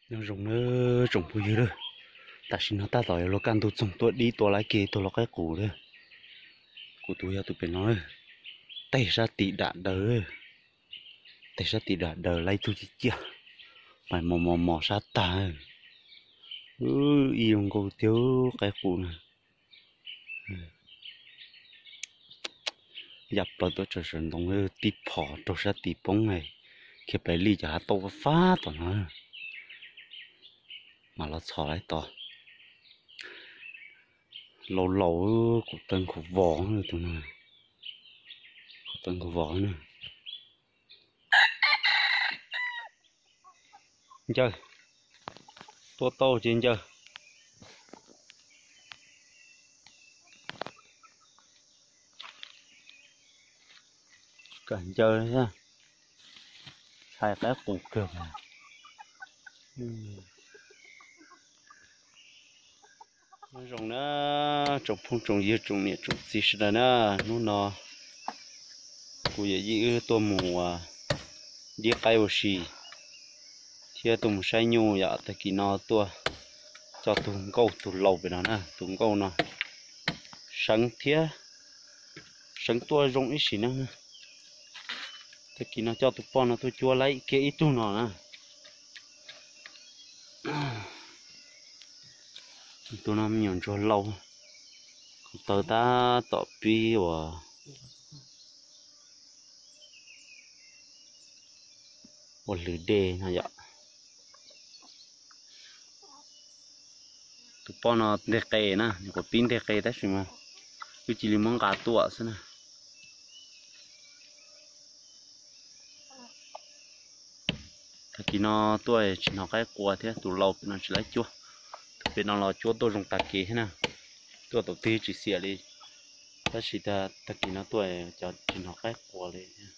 Nyob zoo nawb tsoom phooj ywg lawm, tam sim no tab tom yuav luag kaj ntug txoog tuaj dib tua laib kiag ib tug lau qaib qus lawm. Kuv tus yog tus pem no lawm, teg sab tim dam daws, teg sab tim dam daws laib ib tug ciaj ciaj, mas mos mos mos sab tag. Ib zoo nkauj tiag qaib qus na. Ya plaws tuaj tsaws saum ntoo, tib phom raug sab tid poob, khiav pem lij cov hav tauj fab fab tom no, mas los txhom lawm tod. Laus laus, kuv taw nkhaus vos, tus no kuv taw nkhaus vos na. Ncaws, tua tau ces ncaws. Kam ncaws, ntshai qaib qus kawg. Nyob zoo na tsoom phooj tsoom ywg tsoom niam tsoom txiv sawv daws na, hnub no kuv yawm yij wb tuaj mus dib qaib ua si thiab tuaj mus saib nyuj yom. Tag kis no tuaj coj tus nkauj tus laus pem no na, tus nkauj no seev thiab, seev tuaj zoo ib sim neej na. Tag kis no coj tus poj no tuaj cuab laib kiag ib tug no na. Tus no me nyuam ntsuag laus, kuv taw tab tom pib ua, ua hlwv dej no yom. Tus poj no nteg qe na, nyuam qhuav pib nteg qe tab sis mas wb cia li muab nqa tuaj xwb na. Tag kis no tuaj tsis hnov qaib qua thiab, tus laus pem no tsis laib cuab, tus pem no los cuab tuaj zoo tag kev thiab na. Tuaj thaum twg tsis xiam li, tab sis tag kis no tuaj cov tsis hnov qaib qua li thiab.